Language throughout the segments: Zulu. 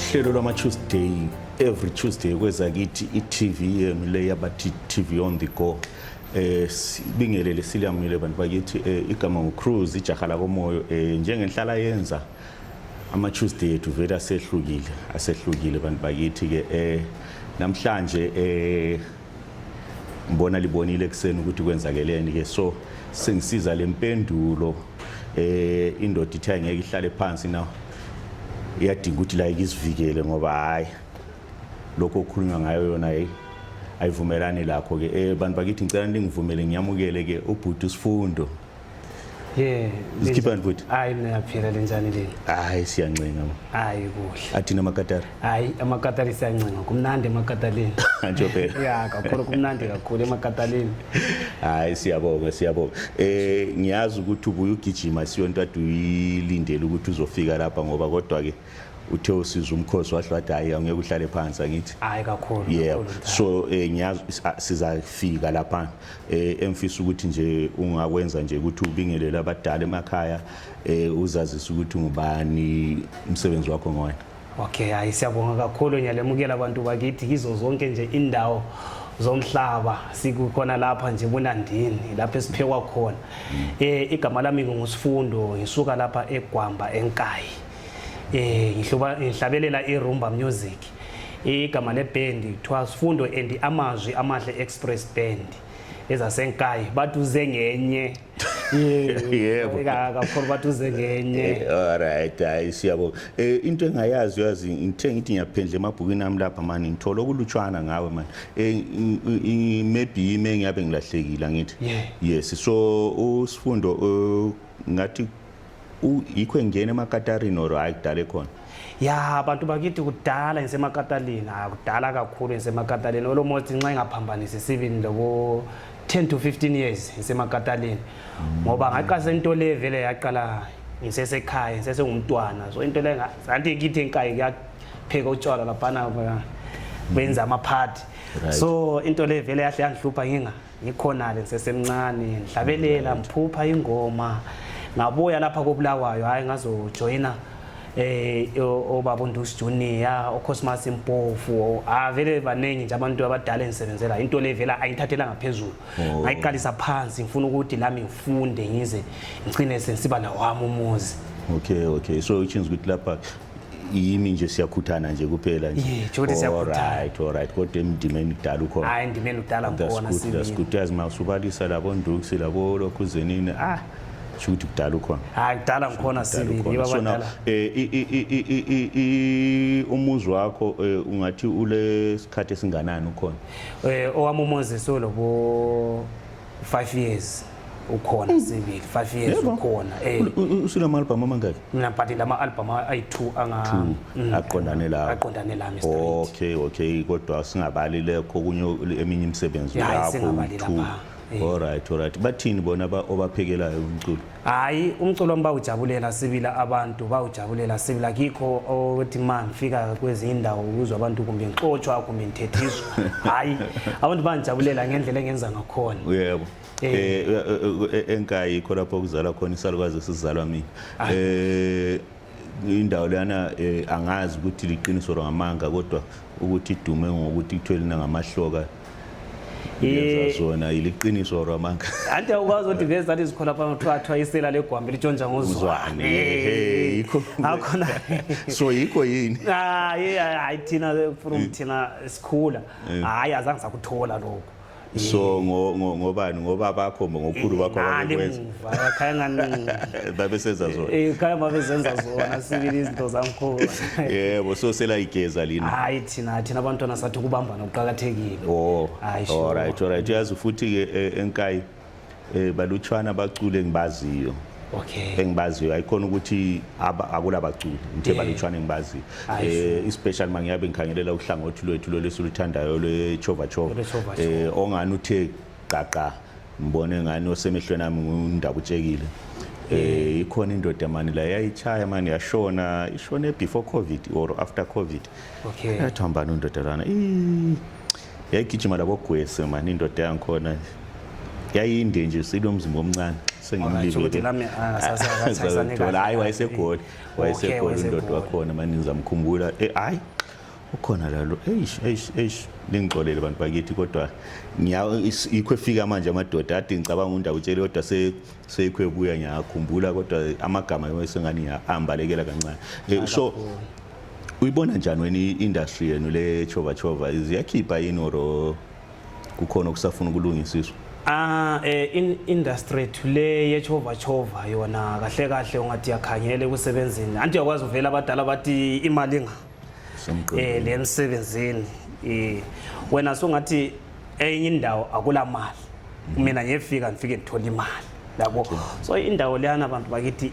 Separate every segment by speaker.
Speaker 1: Uhlelo lwama Tuesday, every Tuesday kwezakithi i-TV yenu le yabathi TV on the go. Sibingelele, silamile bantu bakithi. Igama nguCruz, ijaha lakomoyo. Njengenhlala yenza ama Tuesday ethu vele asehlukile, asehlukile bantu bakithi ke. Namhlanje ngibona libonile ekuseni ukuthi kwenzakeleni ke, so sengisiza lempendulo. Indoda ithe angeke ihlale phansi na, iyadinga ukuthi la ikisivikele ngoba hayi, lokho okukhulunywa ngayo yona, hey, ayivumelani lakho ke. Bantu bakithi, ngicela ningivumele ngiyamukele ke ubhuti uSifundo. Zikhipha futhi.
Speaker 2: Hayi, mina ngiyaphila, lenjani leni?
Speaker 1: Hayi, siyancenga ma.
Speaker 2: Hayi, kuhle.
Speaker 1: Athina amakatari?
Speaker 2: Hayi, amakatari siyancenga, kumnandi emakatalini.
Speaker 1: Nje phela.
Speaker 2: Ya, kakhulu, kumnandi kakhulu emakatalini.
Speaker 1: Hayi, siyabonga, siyabonga. Ngiyazi ukuthi ubuye ugijima, siyonto ade uyilindele ukuthi uzofika lapha, ngoba kodwa ke uthe usizwa umkhosi wahle wathi hayi, angeke uhlale phansi, angithi?
Speaker 2: Hayi, kakhulu.
Speaker 1: Yebo.
Speaker 2: Kakhulu.
Speaker 1: So ngiyazi sizafika lapha. Emfisa ukuthi nje ungakwenza nje ukuthi ubingelele abadala emakhaya, uzazise ukuthi ngubani, umsebenzi wakho ngowena.
Speaker 2: Okay, hayi, siyabonga kakhulu, ngiyalemukela abantu bakithi kizo zonke nje indawo zomhlaba. Sikukhona lapha nje bunandini lapho esiphekwa khona. Igama lami nguSifundo, ngisuka lapha eGwamba eNkayi. Ngihluba ngihlabelela irumba music. Igama leband kuthiwa Sifundo and Amazwi Amahle Express Band ezaseNkayi, bathi uze ngenye.
Speaker 1: Yebo.
Speaker 2: Kakhulu, bathi uze ngenye.
Speaker 1: All right, hayi, siyabonga. Into engayazi, uyazi, ngithe ngithi ngiyaphendla emabhukwini ami lapha mani, ngithola okulutshwana ngawe mani. Maybe yimi engiyabe ngilahlekile, angithi?
Speaker 2: Yeah.
Speaker 1: Yes, so uSifundo ngathi yikho engena emakatarini or hayi, kudala ekhona?
Speaker 2: Ya, abantu bakithi, kudala ngisemakatalini. Ah, kudala kakhulu ngisemakatalini, almost nxa ingaphambanisi sibili lobo 10 to 15 years ngisemakatalini, ngoba ngaqasa into le vele yaqala ngisesekhaya, ngisesengumntwana. So into le anti kithi enkayi kuyapheka utshwala laphana, benza amaphathi. So into le vele yahle yangihlupha nginga ngikhonale ngisesemncane, ngihlabelela, ngiphupha ingoma. Ngabuya lapha koBulawayo, hayi, ngazojoyina obaba uNdusi Junior, uCosmas Mpofu. Ah, vele baningi nje abantu abadala engisebenzela. Into le vele ayithathela ngaphezulu. Ngayiqalisa phansi, ngifuna ukuthi lami ngifunde ngize ngicine sengisiba nawami umuzi.
Speaker 1: Okay, so which means ukuthi lapha yimi nje siyakhuthana nje kuphela nje.
Speaker 2: Yeah, nje ukuthi siyakhuthana.
Speaker 1: All right, kodwa emndimeni kudala ukhona.
Speaker 2: Hayi, endimeni kudala
Speaker 1: That's
Speaker 2: ngikhona
Speaker 1: good, that's
Speaker 2: sibili.
Speaker 1: good. Yazi masubalisa labo Nduksi, labo lokhuzenini, ah, sho ukuthi kudala ukhona.
Speaker 2: Hayi, kudala ngikhona
Speaker 1: Kudala
Speaker 2: sibili.
Speaker 1: ukhona.
Speaker 2: Yibo
Speaker 1: So now
Speaker 2: abadala.
Speaker 1: Umuzi wakho ungathi ule sikhathi esinganani ukhona?
Speaker 2: Owami umuzi solobo 5 years ukhona sibili, 5 years ukhona.
Speaker 1: Usulama album amangaki?
Speaker 2: Mina but lama album ayi2 anga
Speaker 1: Two aqondane lawo.
Speaker 2: Aqondane lami straight.
Speaker 1: Okay, kodwa singabali lekho kunye eminye imisebenzi
Speaker 2: Ya,
Speaker 1: yakho
Speaker 2: singabali
Speaker 1: u-two.
Speaker 2: lapha.
Speaker 1: All right, bathini bona obaphekelayo umculo?
Speaker 2: Hayi, umculo wami bawujabulela sibili abantu, bawujabulela sibili. Akikho ukuthi ma ngifika kwezinye indawo uzwa abantu kumbe ngixotshwa kumbe ngithethiswa. Hayi, abantu bangijabulela ngendlela engenza ngakhona.
Speaker 1: Yebo. Enkayi yikho lapho kuzalwa khona isalukazi esizalwa mina. Indawo lana angazi ukuthi liqiniso ngamanga, kodwa ukuthi idume ngokuthi kuthiwe lina ngamahloka yenza zona, iliqiniso or amanga?
Speaker 2: Anti awukwazi ukuthi vele zathi zikhona lapha, kuthiwa thiwa isela legwambi litshontsha ngozwane.
Speaker 1: Uzwane, ehe, yikho.
Speaker 2: Akhona.
Speaker 1: So yikho yini?
Speaker 2: Hayi, hayi, thina from thina sikhula, hayi, azange sakuthola lokho.
Speaker 1: So ngobani, ngoba bakho, ngokhulu bakho
Speaker 2: Ngale
Speaker 1: ababekwenza?
Speaker 2: Muva khaya ngani.
Speaker 1: Babesenza zona.
Speaker 2: Khaya babezenza zona sibili izinto zangikhona.
Speaker 1: Yebo, so selayigeza lina.
Speaker 2: Hayi, thina abantwana sathi ukubambana kuqakathekile.
Speaker 1: Oh.
Speaker 2: Hayi, sure.
Speaker 1: All right, uyazi futhi ke enkayi balutshwana abaculi engibaziyo. Engibaziyo, ayikhona ukuthi akulabaculi, ngithe balutshwana engibaziyo.
Speaker 2: Hayi,
Speaker 1: Especially mangiyabe ngikhangelela uhlangothi lwethu lolu esiluthandayo lwechova chova.
Speaker 2: Lwechova chova.
Speaker 1: Ongani uthe qaqa, ngibone ngani osemehlweni ami ngundaba utshekile. Ikhona indoda mani la yayichaya mani, yashona, ishone before COVID or after COVID. Yathi hambani indoda lana. Ii, yayigijima labo gwese mani indoda yangikhona, yayinde nje, silomzimba omncane.
Speaker 2: Alright, lami angasasakatshayisane
Speaker 1: kahle. Hayi, wayeseGoli, wayeseGoli undoda wakhona manje, ngizamkhumbula. Hayi, ukhona lalo. Eish, eish, eish, ningixolele bantu bakithi, kodwa yikho efika manje amadoda ade ngicabanga undaba utshele, kodwa seyikho ebuya, ngiyakhumbula, kodwa amagama sengani ambalekela kancane. So uyibona njani wena i-industry yenu le chova chova? Ziyakhipha yini or kukhona okusafuna ukulungisiswa?
Speaker 2: Ah, in industry yethu le yechova chova yona, kahle kahle ungathi yakhangela ekusebenzeni, anti uyakwazi uvela abadala bathi imali inga le emsebenzini, wena sungathi enye indawo akula mali, mina ngiyefika ngifike ngithola imali yabo. So indawo leyana, abantu bakithi,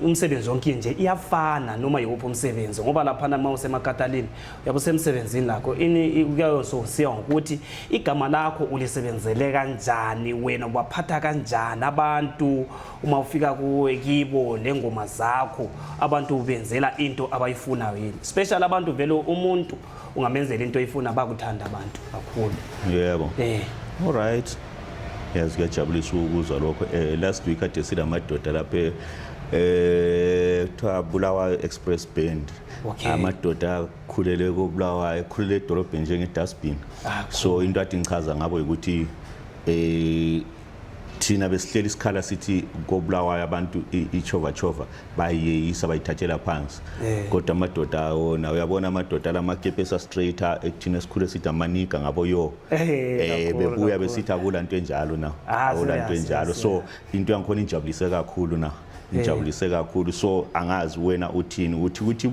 Speaker 2: umsebenzi wonke nje iyafana noma yiwuphi umsebenzi, ngoba laphana uma usemakatalini uyabe usemsebenzini lakho ini, kuyayososiya ngokuthi igama lakho ulisebenzele kanjani, wena ubaphatha kanjani abantu uma ufika kuwe kibo lengoma zakho, abantu ubenzela into abayifunayo yini. Special abantu vele, umuntu ungamenzela into oyifuna, bakuthanda abantu kakhulu.
Speaker 1: Yebo. All right, yazi kuyajabulisa ukuzwa lokho. Last week ade silamadoda lapha, kuthiwa Bulawayo Express Band. Amadoda akhulele koBulawayo, ekhulele edolobheni njenge-dustbin. So into ade ngichaza ngabo ukuthi thina besihleli isikhala sithi koBulawayo abantu ichova chova bayiyeyisa, bayithathela phansi, kodwa amadoda wona, uyabona, amadoda lamakepesa straight ekuthina esikhule sithi amaniga ngabo yo, bebuya besithi akula nto enjalo na, akula nto enjalo. So into yangikhona injabulise kakhulu na, injabulise kakhulu. So angazi wena uthini, uthi ukuthi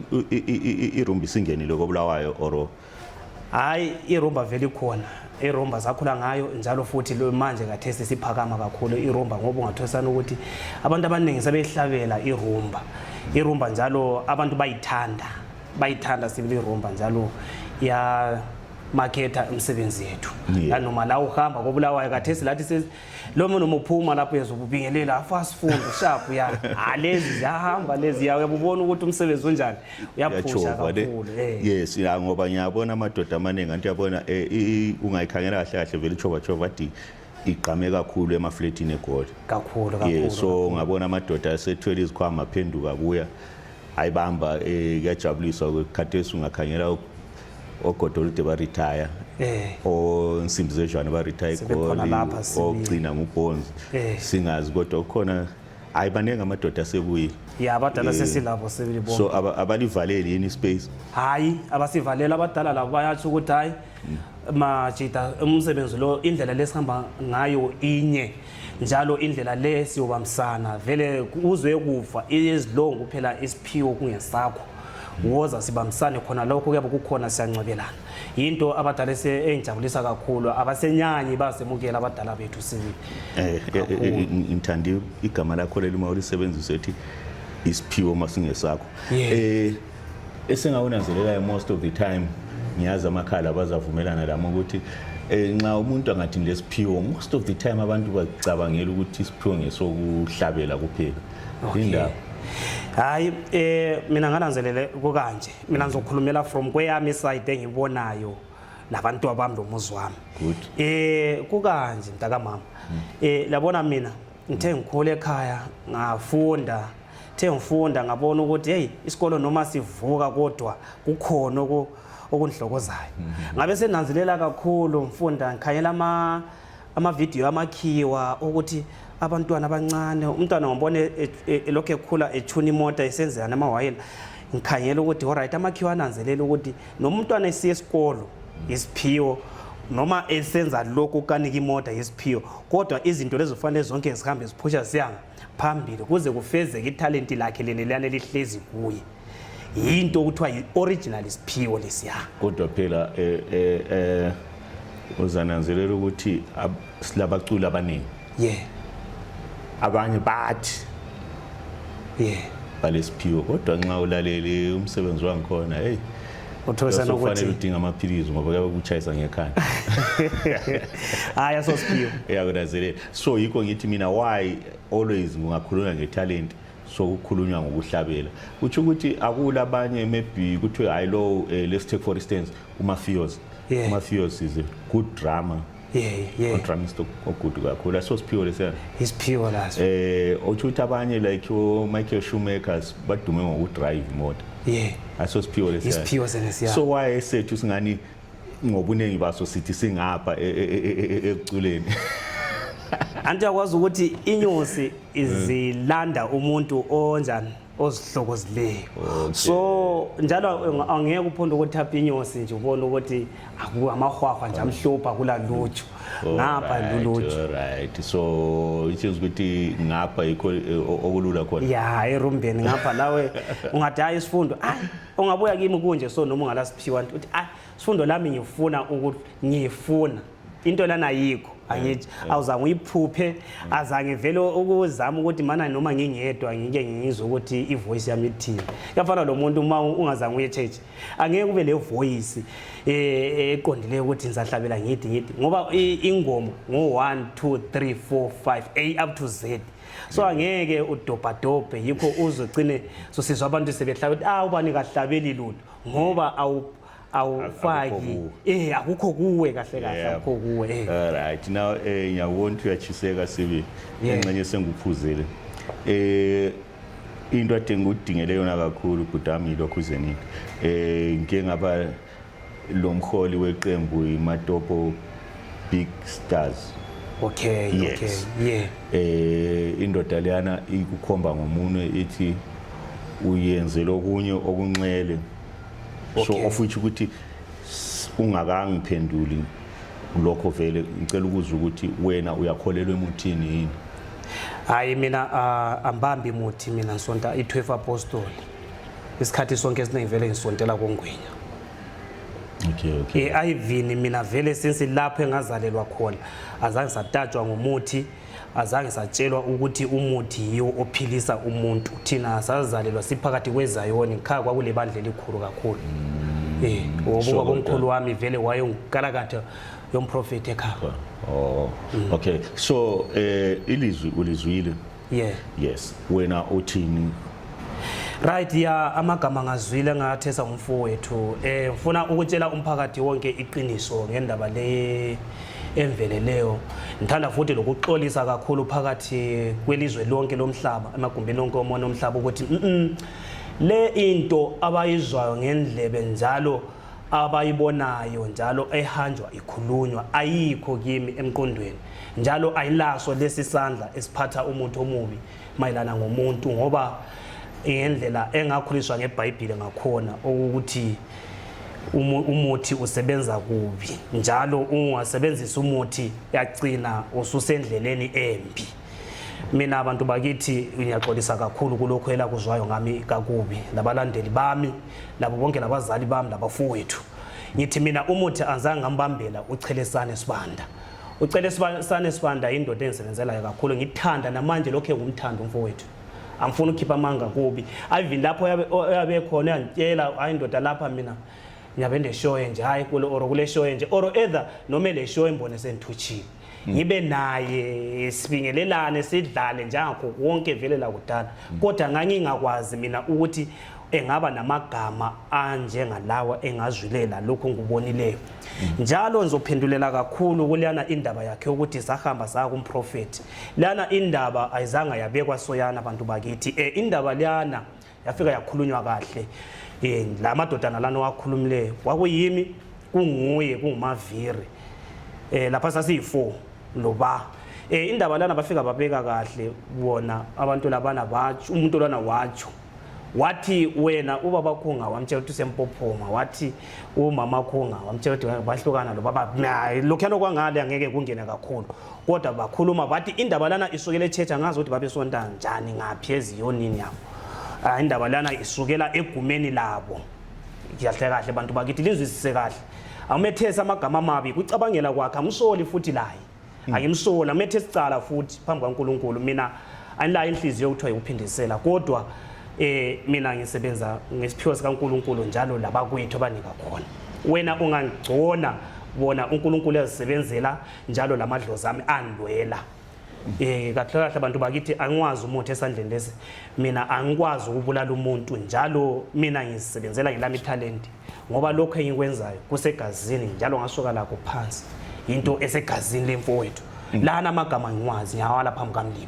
Speaker 1: irumba isingenile koBulawayo or?
Speaker 2: Hayi, irumba vele ikhona, irumba sakhula ngayo, njalo futhi lo manje kathesi siphakama kakhulu irumba, ngoba ungathosana ukuthi abantu abaningi sebeyihlabela irumba, irumba njalo abantu bayithanda, bayithanda sibili irumba, njalo ya maketha imisebenzi yethu. Nanoma la uhamba koBulawayo kathesi lathi lo noma uphuma lapho uyezobubingelela afa sifundo sharp ya, ha, lezi ziyahamba lezi ya, uyabubona ukuthi umsebenzi unjani, uyaphusha
Speaker 1: Uyajova le.
Speaker 2: kakhulu.
Speaker 1: Yes, ya, ngoba ngiyabona amadoda amaningi, anti uyabona, ungayikhangela kahle kahle vele ichova chova adi igqame kakhulu emafletini eGoli.
Speaker 2: Kakhulu, kakhulu.
Speaker 1: Yes, so ungabona amadoda asethwele izikhwama aphenduka kuya ayibamba. Kuyajabulisa khathesi ungakhangela ogodolude ba-retire, onsimbi zezhwane ba-retire
Speaker 2: Sebekhona
Speaker 1: eGoli,
Speaker 2: lapha sibili.
Speaker 1: ogcina ngubhonzi, singazi, kodwa kukhona, hayi, baningi amadoda asebuyile.
Speaker 2: Ya, abadala sesilabo sibili bonke.
Speaker 1: So abalivaleli yini ispace?
Speaker 2: Hayi, abasivalela abadala labo, bayatsho ukuthi hayi majida, umsebenzi lo, indlela lesihamba ngayo inye, njalo indlela le siyobambisana vele uzwe kufa izilongu kuphela, isiphiwo kungesakho, woza sibambisane khona, lokho kuyabe kukhona, siyancwebelana. Yinto abadala engijabulisa kakhulu, abasenyanyi, basemukela abadala bethu sibili.
Speaker 1: Ngithanda igama lakho leli uma ulisebenzisa, ethi isiphiwo masingesakho. Esengawunanzelelayo, most of the time, ngiyazi amakhala abazavumelana lami ukuthi nxa umuntu angathi lesiphiwo, most of the time abantu bacabangela ukuthi isiphiwo ngesokuhlabela kuphela. Indaba?
Speaker 2: Hayi, mina ngananzelele kukanje, mina ngizokhulumela from kweyami side engibonayo labantu abami lomuzi wami.
Speaker 1: Good.
Speaker 2: Kukanje mntaka mama, labona, mina ngithe ngikhule ekhaya ngafunda, the ngifunda ngabona ukuthi hey, isikolo noma sivuka kodwa kukhona okundihlokozayo. Ngabe senanzelela kakhulu ngifunda, ngikhangela amavidiyo amakhiwa ukuthi abantwana abancane, umntwana ngibone elokhu ekhula ethuna imota, esenzela namawayela, ngikhangela ukuthi alright, amakhiwa ananzelela ukuthi noma umntwana esiya esikolo isiphiwo, noma esenza lokhu ukanika imota yisiphiwo, kodwa izinto lezo kufanele zonke zihambe ziphusha ziyanga phambili kuze kufezeke ithalenti lakhe lene liyane lihlezi kuye, yinto okuthiwa yi-original isiphiwo lesiya.
Speaker 1: Kodwa phela uzananzelela ukuthi silabaculi abaningi, abanye bathi balesiphiwo, kodwa nxa ulalele umsebenzi wangikhona, hey,
Speaker 2: utholisana
Speaker 1: kufanele
Speaker 2: ukuthi
Speaker 1: udinga amaphilisi ngoba kuyabe kutshayisa ngekhanda.
Speaker 2: Hayi, asosiphiwo.
Speaker 1: Uyakunanzelela. So yikho ngithi mina, why always kungakhulunywa ngetalent sokukhulunywa ngokuhlabela? Kutsho ukuthi akula abanye maybe kuthiwe hayi lo, let's take for instance uMafios. UMafios is a good drummer.
Speaker 2: Yeah.
Speaker 1: Udrummist ogudu kakhulu, asosiphiwo lesiyana.
Speaker 2: Isiphiwo laso.
Speaker 1: Uthi ukuthi abanye like o Michael Schumacher badume ngokudrive imoto. Asosiphiwo lesiyana.
Speaker 2: Isiphiwo senesiya.
Speaker 1: So why esethu singani ngobuningi baso sithi singapha ekuculeni?
Speaker 2: Anti yakwazi ukuthi inyosi izilanda umuntu onjani, ozihlokozileyo. So njalo angeke uphonde ukuthapha inyosi nje ubone ukuthi amahwahwa nje amhlophe, kula lutho ngapha, lulutho.
Speaker 1: Alright, so itsho ukuthi ngapha yikho okulula khona.
Speaker 2: Ya, erumbeni ngapha lawe ungathi hayi isifundo, hayi ungabuya kimi kunje, so noma ungalasiphiwa uthi hayi sifundo lami ngifuna ukuthi ngifuna into lana ayikho, angithi awuzange uyiphuphe, azange vele ukuzama ukuthi mana noma ngingedwa ngike ngizwe ukuthi ivoice yami ithini. Kuyafana lo muntu uma ungazange uye church, angeke ube le voice eqondileyo ukuthi ngizahlabela ngithi ngithi, ngoba ingoma ngo 1 2 3 4 5 A up to Z, so angeke udobhadobhe. Yikho uzogcine sosizwa abantu sebehlaba ukuthi ah, ubani kahlabeli lutho, ngoba awufaki.
Speaker 1: Akukho kuwe.
Speaker 2: Akukho kuwe kahle kahle. Akukho kuwe.
Speaker 1: Alright, now ngiyabona ukuthi uyachiseka sibili. Engxenye senguphuzile. Into ade ngudingele yona kakhulu bhudami lokhu uzenini. Ngike ngaba lo mholi weqembu iMatopo Big Stars. Yes. Indoda leyana ikukhomba ngomunwe, ithi uyenze lokunye okunxele. So of which ukuthi ungakangiphenduli lokho, vele ngicela ukuzwa ukuthi wena uyakholelwa emuthini yini?
Speaker 2: Hayi, mina ambambi muthi, mina ngisonta i-12 Apostle. Isikhathi sonke esiningi vele ngisontela koNgwenya.
Speaker 1: Okay.
Speaker 2: Even mina vele since lapho engazalelwa khona azange satatshwa ngomuthi, azange satshelwa ukuthi umuthi yiwo ophilisa umuntu. Thina sazalelwa siphakathi kwezayoni, ngikhaya kwakule bandla elikhulu kakhulu. Ngoba ubaba omkhulu wami vele wayengukalakatha yomprofeti ekhaya.
Speaker 1: Oh, okay. So ilizwi ulizwile.
Speaker 2: Yeah.
Speaker 1: Yes. Wena uthini?
Speaker 2: Right, ya, amagama ngazwile ngathesa ngumfowethu. Ngifuna ukutshela umphakathi wonke iqiniso ngendaba le emveleleyo. Ngithanda futhi lokuxolisa kakhulu phakathi kwelizwe lonke lomhlaba, emagumbini onke omona omhlaba, ukuthi le into abayizwayo ngendlebe njalo abayibonayo njalo ehanjwa ikhulunywa ayikho kimi emqondweni, njalo ayilaso lesi sandla esiphatha umuntu omubi mayelana ngomuntu, ngoba ngendlela engakhuliswa ngeBhayibhile ngakhona ukuthi umuthi usebenza kubi, njalo ungasebenzisa umuthi yagcina ususendleleni embi. Mina abantu bakithi ngiyaxolisa kakhulu kulokhu elakuzwayo ngami kakubi, labalandeli bami, labo bonke, labazali bami, labafowethu. Ngithi mina umuthi azange ngambambela uChelesane Sibanda. UChelesane Sibanda indoda engisebenzelayo kakhulu, ngithanda namanje lokho engumthando umfowethu, angifuni ukukhipha amanga kubi. Even lapho oyabe khona uyangitshela, hayi indoda lapha mina ngiyabe ndeshow nje, hayi kule or kule show nje or either noma le show imbone sengithuchile, ngibe naye sibingelelane, sidlale njengakho konke vele la kudala, kodwa ngangingakwazi mina ukuthi engaba namagama anjengalawa engazwilela lokhu ngikubonileyo. Njalo ngizophendulela kakhulu kuleyana indaba yakhe ukuthi sahamba saya kumprofeti. Lana indaba ayizange yabekwa soyana, abantu bakithi. Indaba leyana yafika yakhulunywa kahle. La madodana lana wakhulumileyo kwakuyimi, kunguye, kunguMaviri, lapha sasiyi-4 loba. Indaba lana bafika babeka kahle bona abantu labana, batsho umuntu lwana watsho wathi wena ubaba khunga wamtshela ukuthi usempophoma, wathi umama khunga wamtshela ukuthi bahlukana lo baba. Lokhuyana kwangale angeke kungene kakhulu, kodwa bakhuluma bathi indaba lana isukela echurch. Angazi ukuthi babesonta njani, ngaphi, eziyonini yabo. Indaba lana isukela egumeni labo kahle kahle. Bantu bakithi, lizwisise kahle, awumethesi amagama amabi kucabangela kwakhe, amsoli futhi laye angimsoli, amethe isicala futhi phambi kwaNkulunkulu. Mina anilayo inhliziyo yokuthiwa yikuphindisela, kodwa mina ngisebenza ngesiphiwo sikaNkulunkulu njalo labakwethu abanika khona. Wena ungangigcona bona, uNkulunkulu uyazisebenzela njalo lamadlozi ami andwela. Kahle kahle abantu bakithi, angikwazi umuthi esandleni lesi, mina angikwazi ukubulala umuntu, njalo mina ngizisebenzela ngelami italent, ngoba lokho engikwenzayo kusegazini njalo ngasuka lakho phansi. Into esegazini lemfowethu lana, amagama ngiwazi, ngiyawala phambi kamlimi.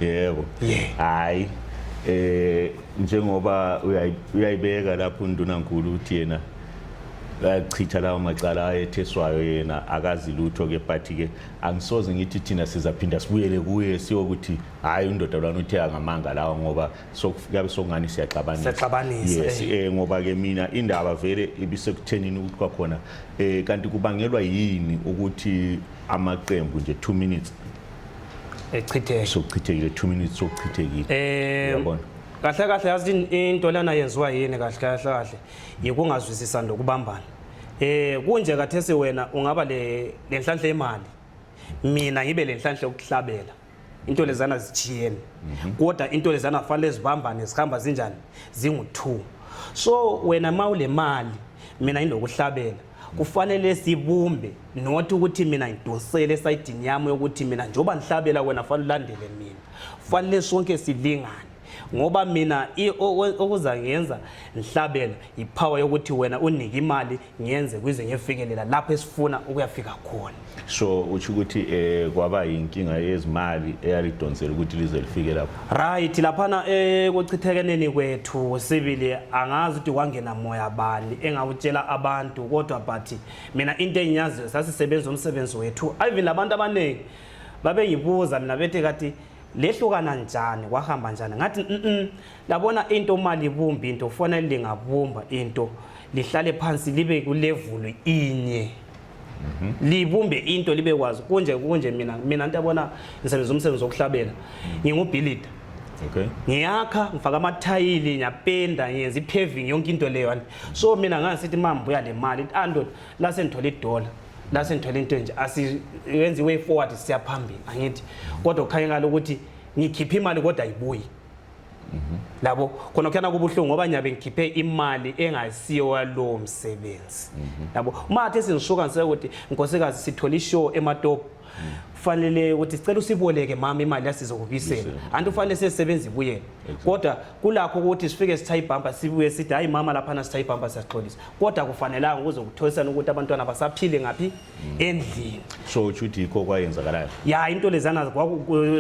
Speaker 1: Yebo.
Speaker 2: Yeah.
Speaker 1: Hayi, njengoba uyayibeka lapho undunankulu uthi yena ayachitha lawo macala ayetheswayo, yena akazi lutho ke, but ke angisoze ngithi thina sizaphinda sibuyele kuye siyokuthi hayi, undoda lwana uthe angamanga lawa, ngoba kuyabe sokungani siyaxabanisa.
Speaker 2: Siyaxabanisa.
Speaker 1: Yes. Ngoba ke mina indaba vele ibisekuthenini ukuthi kwakhona kanti kubangelwa yini ukuthi amaqembu nje 2 minutes
Speaker 2: echitheke?
Speaker 1: Sokuchithekile, 2 minutes sokuchithekile. Uyabona?
Speaker 2: Kahle kahle, yazi into lana yenziwa yini? Kahle kahle kahle yikungazwisisani lokubambana. Kunje kathesi wena ungaba le lenhlanhla yemali, mina ngibe lenhlanhla yokuhlabela. Into lezana zitshiyene, kodwa into lezana kufanele zibambane, zihamba zinjani? Zingu-two. So wena ma ule mali, mina nginokuhlabela, kufanele sibumbe, not ukuthi mina ngidonsele esayidini yami yokuthi mina njengoba ngihlabela, wena fanele ulandele mina. Kufanele sonke silingane, ngoba mina okuzangenza ngihlabela yipower yokuthi wena unike imali, ngiyenze kuze ngiyefikelela lapho esifuna ukuyafika khona.
Speaker 1: So utsho ukuthi kwaba yinkinga yezimali eyalidonsela ukuthi lize lifike lapho?
Speaker 2: Right, laphana ekuchithekeneni kwethu sibili, angazi ukuthi kwangena moya bani engawutshela abantu, kodwa but mina into engiyaziyo, sasisebenza umsebenzi wethu. Even labantu abaningi babengibuza mina bethi, "Kathi lehlukana njani? Kwahamba njani?" Ngathi, Labona into mali ibumba into, kufanele lingabumba into lihlale phansi, libe kulevulu inye, libumbe into, libe kwazi kunje kunje." Mina nto yabona, ngisebenza umsebenzi wokuhlabela, ngingubhilida. Ngiyakha, ngifaka amathayili, ngiyapenda, ngiyenza i-paving, yonke into leyo. So mina ngasithi uma ngibuya le mali, ithi, "Ah ndoda, la sengithola idola, la sengithola into enje, asiyenze i-way forward, siya phambili." Angithi kodwa kukhanya ngalo ukuthi ngikhiphe imali kodwa ayibuyi labo khona kuyana kubuhlungu, ngoba ngiyabe ngikhiphe imali engasiyo yalowo msebenzi yabo. Uma athi sengisuka ngisekuthi, "Nkosikazi, sithole ishow ematopo, kufanele ukuthi sicela usiboleke mama imali, yasizokubisela."
Speaker 1: Buyisela.
Speaker 2: Anti ufanele sesebenza ibuyele, kodwa kulakho ukuthi sifike sithaye ibhampa, sibuye sithi, "Hayi mama, laphana sithaye ibhampa, siyaxolisa," kodwa kufanelanga ukuze kutholisane ukuthi abantwana basaphile ngaphi endlini.
Speaker 1: So utsho ukuthi yikho kwayenzakalayo?
Speaker 2: Ya, into lezana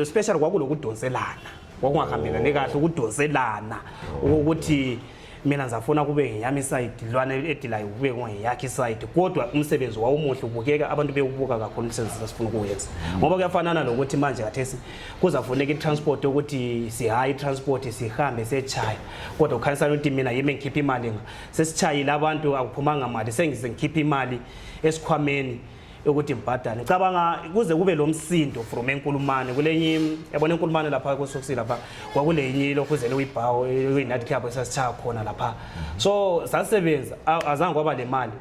Speaker 2: special kwakulokudonselana, kwakungahambelani kahle, ukudonselana ukuthi mina ngizafuna kube ngeyami isayidi, lwana edilayo kube ngeyakhe isayidi, kodwa umsebenzi wawumuhle, ubukeka, abantu bewubuka kakhulu umsebenzi esasifuna ukuwenza. Ngoba kuyafanana nokuthi manje khathesi kuzafuneka i-transport yokuthi sihaye i-transport, sihambe siyechaya, kodwa kukhanyisana ukuthi mina yimi engikhipha imali, sesitshayile abantu, akuphumanga mali, sengize ngikhipha imali esikhwameni yokuthi ngibhadale. Ngicabanga kuze kube lo msindo from enkulumane kulenye, yabona, enkulumane lapha kusokusi lapha kwakulenye lokhuzele uyibhawo kuyi-night club esasitshaya khona lapha. So sasebenza, azange kwaba le mali.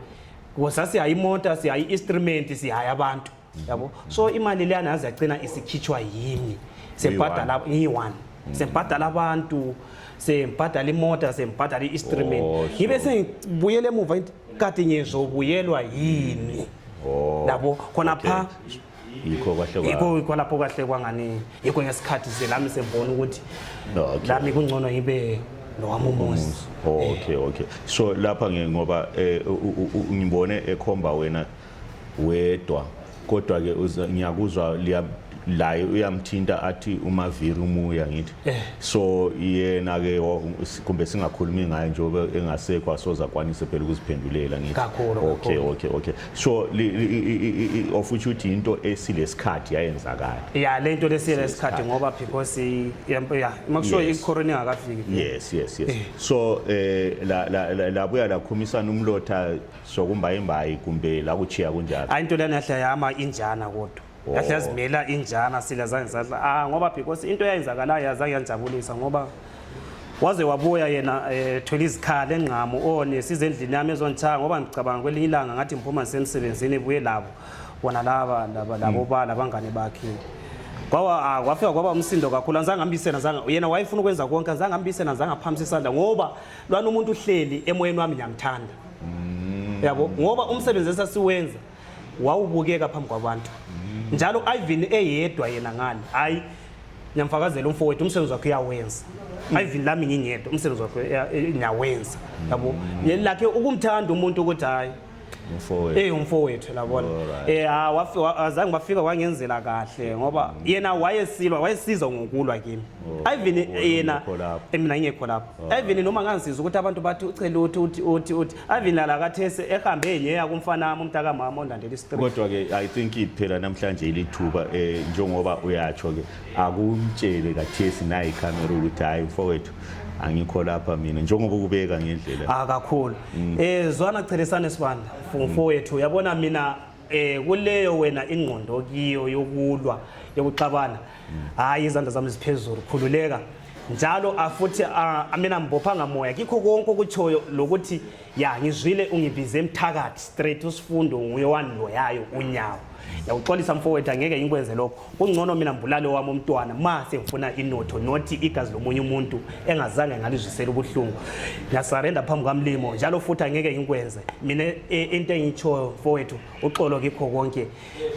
Speaker 2: Sasihaya imota, sihaya i-instrument, sihaya abantu yabo. So imali leyana yaze yagcina isikhitshwa yimi, sembhadala ngiyi-one, sembhadala abantu, sembhadala imota, sembhadala i-instrument.
Speaker 1: Oh,
Speaker 2: Ngibe sengibuyela emuva ngithi, "Kade ngizobuyelwa yini?" Labo khona pha.
Speaker 1: Yikho kwahle
Speaker 2: Yikho lapho kahle kwangani, yikho ngesikhathi selami sembona ukuthi lami kungcono ngibe nowami umuzi.
Speaker 1: Oh, okay, so lapha ngoba ngibone ekhomba wena wedwa, kodwa ke ngiyakuzwa liya laye uyamthinta athi uMaviri umuya, ngithi so yena ke kumbe singakhulumi ngaye njengoba engasekho, asoza kwanise phela ukuziphendulela, ngithi.
Speaker 2: Kakhulu, kakhulu.
Speaker 1: Okay, so of which uthi into esilesikhathi yayenzakala.
Speaker 2: Ya, le nto lesiyele isikhathi, ngoba because ya makusho icorona ingakafiki.
Speaker 1: Yes, so la la la- labuya lakhumisana umlotha sokumbayimbayi kumbe la kuchiya kunjalo?
Speaker 2: Hayi, into lena yahle yama injana, kodwa yahle yazimela injana sila, zange sadla, ah, ngoba because into eyayenzakalayo yazange yanjabulisa, ngoba waze wabuya yena thwele izikhali engqamu one size endlini yami ezongitshaya, ngoba ngicabanga kwelinye ilanga ngathi ngiphuma ngisemsebenzini, ebuye labo bona laba laba labo ba labangane bakhe. Kwawa kwafika kwaba umsindo kakhulu. Anzange ambisena, zange, yena wayefuna ukwenza konke, anzange ambisena, zange aphakamisa isandla, ngoba lwana umuntu uhleli emoyeni wami, ngiyamthanda yabo, ngoba umsebenzi esasiwenza wawubukeka phambi kwabantu njalo. Ivan eyedwa yena ngani, hayi, ngiyamfakazela umfowethu, umsebenzi wakhe uyawenza. Ivan lami ngingedwa, umsebenzi wakhe ngiyawenza yabo, lakhe ukumthanda umuntu ukuthi hayi.
Speaker 1: Umfowethu.
Speaker 2: Eh umfowethu labona.
Speaker 1: Alright.
Speaker 2: Eh ah, azange bafika wangenzela kahle ngoba yena wayesilwa wayesiza ngokulwa kimi.
Speaker 1: Oh,
Speaker 2: Even
Speaker 1: wena
Speaker 2: yena
Speaker 1: ungekho lapho.
Speaker 2: mina ngekho lapho. Even noma ngangisiza ukuthi abantu bathi ucela uthi uthi uthi uthi Even la kathesi ehambe nyeya kumfana wami umntaka mama olandela istreet.
Speaker 1: Kodwa ke I think phela namhlanje ilithuba njengoba uyatsho ke akumtshele kathesi nayi ikhamera ukuthi hayi mfowethu angikho lapha mina njengoba ukubeka ngendlela.
Speaker 2: Ah kakhulu. Zwana Cheresane Sibanda mfowethu uyabona mina kuleyo wena ingqondo kiyo yokulwa yokuxabana. Hayi izandla zami ziphezulu khululeka. Njalo afuthi mina ngibopha ngamoya kikho konke okutshoyo lokuthi ya ngizwile ungibize emthakathi straight usifundo nguye waniloyayo unyawo. Yakuxolisa mfowethu angeke ngikwenze lokho. Kungcono mina ngibulale wami umntwana ma sengifuna inotho nothi igazi lomunye umuntu engazange ngalizwisela ubuhlungu. Ngiyasarenda phambi kwamlimo njalo futhi angeke ngikwenze. Mina into engitshoyo mfowethu uxolo kikho konke.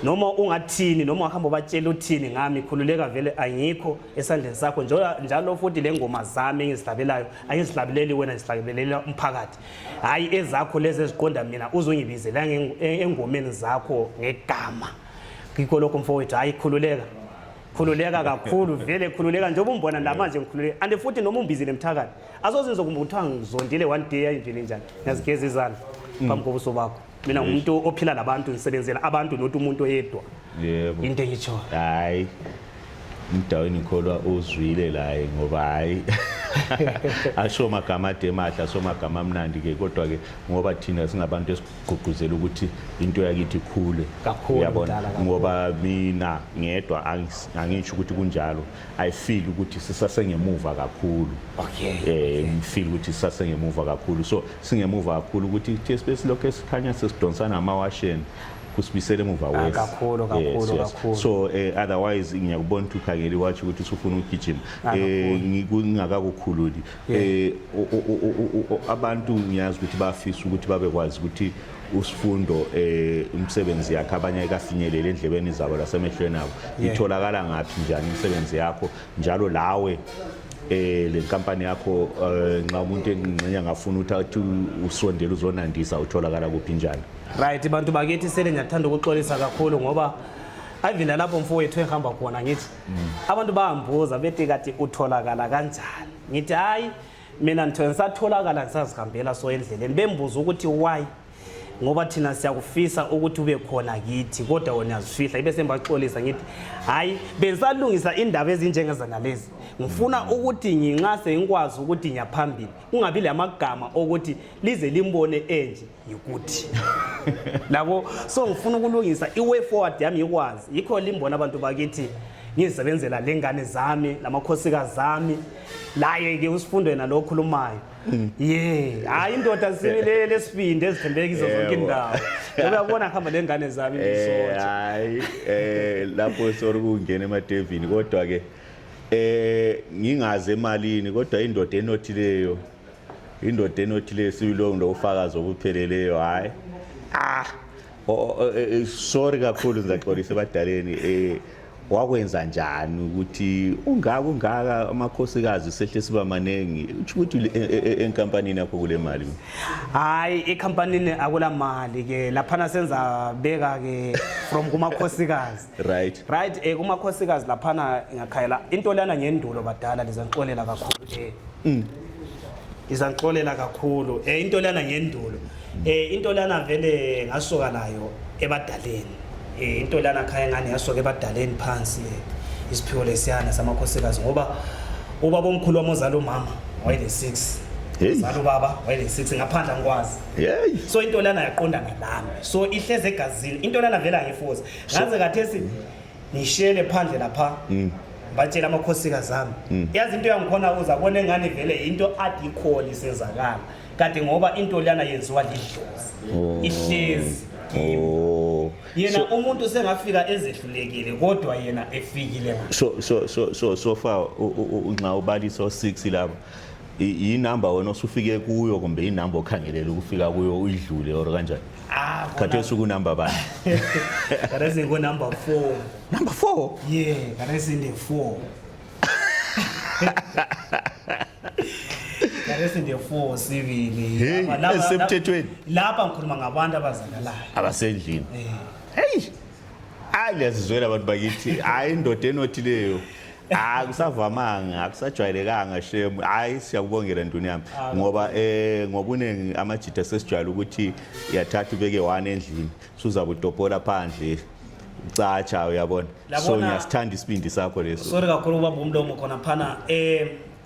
Speaker 2: Noma ungathini noma uhamba ubatshela uthini ngami khululeka vele angikho esandleni sakho njalo futhi le ngoma zami engizihlabelayo angizihlabeleli wena ngizihlabelela umphakathi. Hayi ezakho lezi eziqonda mina uzongibizela engomeni zakho ngegama. Ngikho lokho mfowethu hayi khululeka. Khululeka kakhulu vele khululeka njengoba umbona la manje ngikhululeka. And futhi noma umbizile emthakathi asoze kumbe kuthiwa ngizondile one day ayivele njani. Ngiyazigeza izandla phambi kobuso bakho. Mina ngumuntu ophila labantu ngisebenzela abantu not umuntu oyedwa.
Speaker 1: Yebo.
Speaker 2: Into engitsho.
Speaker 1: Hayi. Umdaweni ngikholwa uzwile la ngoba hayi asho magama ade mahle asho magama amnandi ke kodwa ke ngoba thina singabantu esigqugquzela ukuthi into yakithi ikhule
Speaker 2: Kakhulu,
Speaker 1: uyabona
Speaker 2: mdala, kakhulu.
Speaker 1: ngoba mina ngedwa angisho ukuthi kunjalo I feel ukuthi sisasengemuva kakhulu.
Speaker 2: Okay.
Speaker 1: Ngifeel ukuthi sisasengemuva kakhulu so singemuva kakhulu ukuthi TSP silokho esikhanya sesidonsana amawasheni kusibisela emuva wesi.
Speaker 2: Kakhulu, kakhulu, kakhulu.
Speaker 1: So otherwise ngiyakubona ukuthi ukhangele iwatch ukuthi usufuna ukugijima.
Speaker 2: Kakhulu.
Speaker 1: Ngingakakukhululi. Abantu ngiyazi ukuthi bafisa ukuthi babekwazi ukuthi usifundo imisebenzi yakhe abanye ayikafinyelele endlebeni zabo lasemehlweni abo. Itholakala ngaphi njani imisebenzi yakho njalo lawe le nkampani yakho nxa umuntu engxenye angafuna ukuthi athi usondele uzonandisa utholakala kuphi njani?
Speaker 2: Right bantu bakithi sele ngiyathanda ukuxolisa kakhulu ngoba avila lapho mfowethu engihamba khona ngithi abantu bayambuza bethi kati utholakala kanjani ngithi hayi mina ngithe ngisatholakala ngisazihambela so endleleni bembuza ukuthi why ngoba thina siyakufisa ukuthi ube khona kithi kodwa wena uyazifihla ibe sembaxolisa ngithi hayi bengisalungisa indaba ezinjengezanalezi ngifuna ukuthi nginxase ngikwazi ukuthi ngiyaphambili kungabi lamagama okuthi lize limbone enje yikuthi labo so ngifuna ukulungisa i-way forward yami ikwazi yikho limbona abantu bakithi ngizisebenzela lengane zami lamakhosikazi ami laye ke usifundo yena lo okhulumayo. Ye, hayi indoda sibile lesibindi ezithembeke kizo zonke indawo. Ngoba uyabona ngihamba lengane zami ngisotsha.
Speaker 1: Hayi lapho sorry ukungena emadevini kodwa ke ngingazi emalini kodwa indoda enothileyo sibilo ngilofakazi obupheleleyo hayi. Sorry kakhulu ngizaxolisa ebadaleni wakwenza njani ukuthi ungaka amakhosikazi sehle siba manengi uthi ukuthi enkampanini yakho kule mali?
Speaker 2: Hayi ekampanini akula mali ke laphana senza beka ke from kumakhosikazi.
Speaker 1: Right.
Speaker 2: Right kumakhosikazi laphana ngakhayela into lana ngendulo badala lizangixolela kakhulu Izangixolela kakhulu into lana ngendulo into lana vele ngasuka nayo ebadaleni into lana khaya ngane yasuka ebadaleni phansi isiphiwo lesiyana samakhosikazi ngoba ubaba omkhulu wami ozala umama wayele 6 uzala ubaba wayele 6 ngaphandle angikwazi. So into lana yaqondana nami so ihleze egazini into lana vele angifuzi ngaze kathesi ngishele phandle lapha batshela amakhosikazi ami yazi into yangikhona uzabona engane vele into adi ikhona isenzakala kade ngoba into lana yenziwa lidlozi ihlezi yena umuntu sengafika ezehlulekile kodwa yena efikile.
Speaker 1: So far unxa ubalisa 6 laba inamba wena osufike kuyo kumbe inamba okhangelela ukufika kuyo uyidlule or kanjani? Khathesi ukunamba bani?
Speaker 2: Khathesi ngu number 4.
Speaker 1: Number 4?
Speaker 2: Yeah, khathesi ndi 4. Khathesi nde-4 sibili.
Speaker 1: Hey, ezisemthethweni?
Speaker 2: Lapha ngikhuluma ngabantu abazakalayo.
Speaker 1: Abasendlini. Hey, hayi, liyazizwela abantu bakithi. Hayi, indoda enothileyo akusavamanga, akusajwayelekanga shem. Hayi, siyakubongela ntuni yami, ngoba ngobuningi amajita sesijwayele ukuthi yathatha ubeke one endlini, suzabe utopola phandle, ucatsha, uyabona. So ngiyasithanda isibindi sakho leso.
Speaker 2: Sorry kakhulu ubamba umlomo khona phana.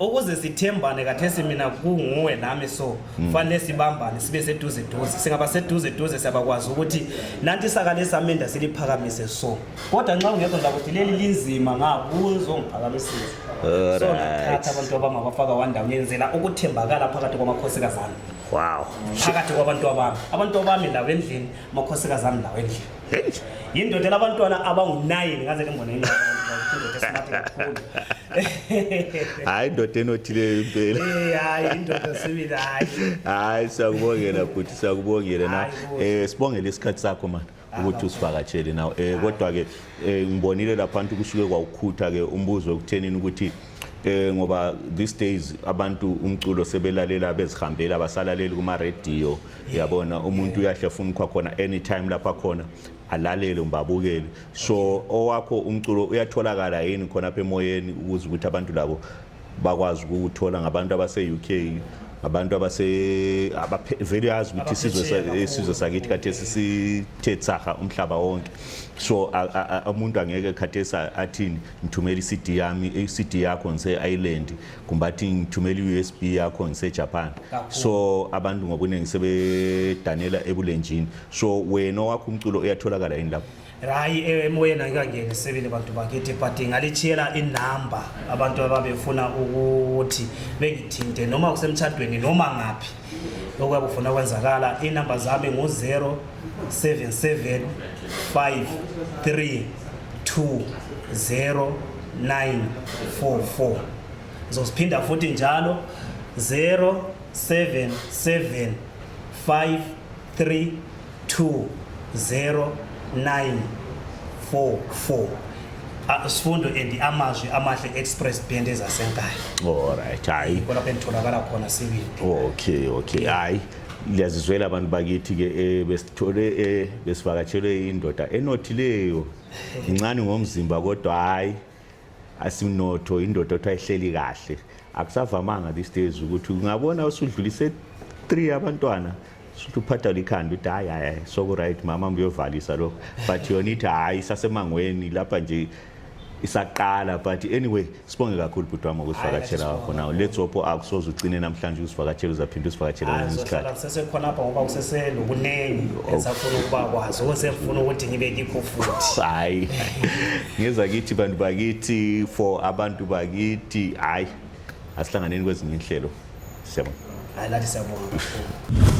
Speaker 2: Ukuze sithembane kathesi, mina kunguwe nami, so fanele sibambane, sibe seduze duze. Singaba seduze duze, siyabakwazi ukuthi nanti isaka lesamenda siliphakamise. So kodwa nxa ungekho ngizakuthi leli linzima, ngabuzongiphakamisisa. So ngathatha abantu abangabafaka wandawo, ngenzela ukuthembakala phakathi kwamakhosikazi ami, phakathi kwabantu abami, abantu abami lawo endlini, amakhosikazi ami lawo endlini.
Speaker 1: Hey.
Speaker 2: Yindoda labantwana abangu-9, ngaze ngibone indoda esmart kakhulu.
Speaker 1: Hayi, indoda enothileyo impela.
Speaker 2: Hayi, indoda sibili, hayi.
Speaker 1: Hayi, siyakubongela futhi, siyakubongela na.
Speaker 2: Hayi, kuhle.
Speaker 1: Sibongele isikhathi sakho man ukuthi usivakatshele nawe. Kodwa ke ngibonile lapha kusuke kwawukhutha ke umbuzo ekuthenini ukuthi ngoba these days abantu umculo sebelalela bezihambela, abasalaleli kuma radio, uyabona. Umuntu uyahle afuna ukwa khona anytime lapha khona alalele umbabukele. So owakho umculo uyatholakala yini khona apha emoyeni ukuze ukuthi abantu labo bakwazi ukuwuthola, ngabantu abase-UK, abantu abase vele yazi ukuthi isizwe
Speaker 2: Abaphesheya kakhulu.
Speaker 1: Isizwe sakithi khathesi sithe tsaha umhlaba wonke. So umuntu angeke khathesi athini, "Ngithumela i-CD yami, i-CD yakho ngise-Ireland," kumbe athi, "Ngithumela i-USB yakho ngise-Japan."
Speaker 2: Kakhulu.
Speaker 1: So abantu ngobuningi sebedanela ebulenjini. So wena owakho umculo uyatholakala yini lapho?
Speaker 2: Hayi, emoyeni angikangeni sibili, bantu bakithi, but ngalitshiyela inamba abantu ababefuna ukuthi bengithinte, noma kusemtshadweni noma ngaphi okuyabe ufuna kwenzakala. Inamba zami ngu-0 77 5 3 2 0 9 4 4. Ngizosiphinda futhi njalo: 0 7 7 5 3 2 0 9 4 4. Sifundo and Amazwi Amahle Express Band ezasenkaya.
Speaker 1: Alright, hayi.
Speaker 2: Yikho engitholakala khona sibili.
Speaker 1: Okay, hayi, liyazizwela abantu bakithi ke. Besithole besivakatshelwe indoda enothileyo, incane ngomzimba kodwa hayi, asimnotho, indoda othiwa ihleli kahle. Akusavamanga these days ukuthi ungabona usudlulise 3 abantwana, suthi uphatha likhanda, uthi, "Hayi, hayi, soku right mama, uyovalisa lokho," but yona ithi, "Hayi, sasemangweni lapha nje, isaqala." But anyway, sibonge kakhulu bhuti wami ukusivakatshela
Speaker 2: Hayi,
Speaker 1: kwakho nawo. Let's hope akusoze ugcine namhlanje usivakatshela, uzaphinda usivakatshele
Speaker 2: Hayi,
Speaker 1: kwesinye
Speaker 2: ngizohlala
Speaker 1: isikhathi.
Speaker 2: ngisesekhonapha ngoba kuseselokunengi esafuna ukuba kwazi, okusefuna ukuthi ngibe kikho futhi.
Speaker 1: Hayi, ngeza kithi bantu bakithi, for abantu bakithi. Hayi, asihlanganeni kwezinye inhlelo, siyabonga.
Speaker 2: Hayi, lathi siyabonga kakhulu.